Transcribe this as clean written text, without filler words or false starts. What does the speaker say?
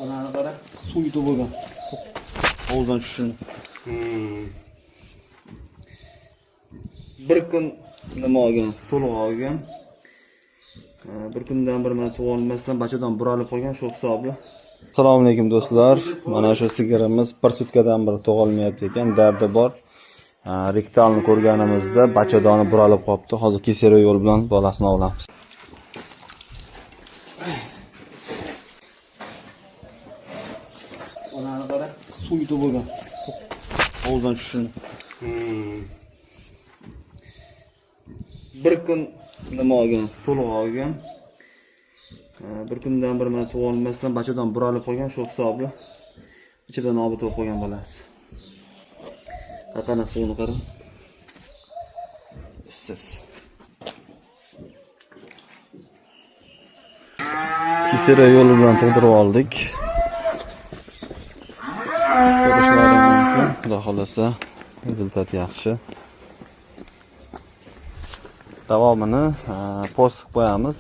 Onani qara, suv yutib bo'lgan. Hovuzdan tushishini. Bir kun nima olgan, to'liq olgan. Bir kundan bir mana tug'olmasdan bachadon buralib qolgan, shu hisobli. Assalomu alaykum, do'stlar. Mana shu sigirimiz bir sutkadan beri tug'olmayapti ekan, dardi bor. Rektalni ko'rganimizda bachadoni buralib qolibdi. Hozir кесарево yo'l bilan bolasini olamiz. Onani qara, suv yutib bo'lgan. Hovuzdan tushishini. Bir kun nima olgan, to'liq olgan. Bir kundan bir mana tug'olmasdan bachadon buralib qolgan, shu hisobli. Ichida nobud bo'lib qolgan bolasi. Qanaqa suvini qarang. Issiz. Кесарево yo'li bilan tug'dirib oldik. Ko'rishlari mumkin. Xudo xolasa, результат yaxshi. Davomini post qilib qo'yamiz.